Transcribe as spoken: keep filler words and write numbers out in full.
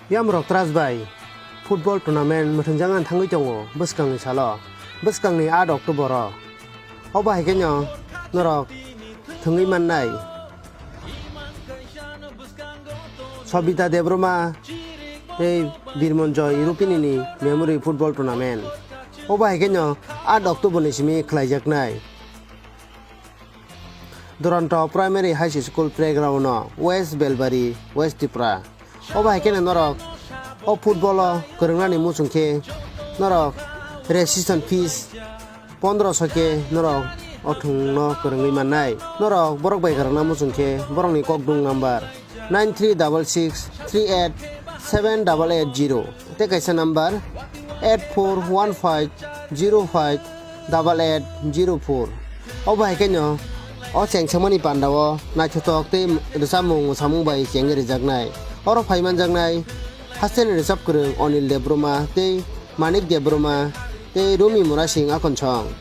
Yamrok Trust bai football tournament mwthangjakna thangwi tongo bwskangni salo, bwskangni aat October o. Obo hai kheno norok thwngwi mannai Sobita Debbarma tei Birmonjoy Rupini ni memory football tournament. Obo hai kheno aat October ni simi khlaijaknai. Duranto Primary High School playground o West Belbari, West Tripura. Obo hai kheno norok o football o kwrwngnani muchung khe norok registration fees pondroso khe norok o thwngno kwrwngwi mannai. Norok borok bai kwrwngna muchung khe borokni kokdung number nine three double six three eight seven double eight zero tei kaisa number eight four one five zero five double eight zero four. Obo hai kheno o chengsamani pandao naithothok tei rwchapmung mwsamung bai chengwi rwjaknai. Oro phai manjaknai hasteni rwchap kwrwng Anil Debbarma tei Manik Debbarma tei Rumi Murasing Akonsong.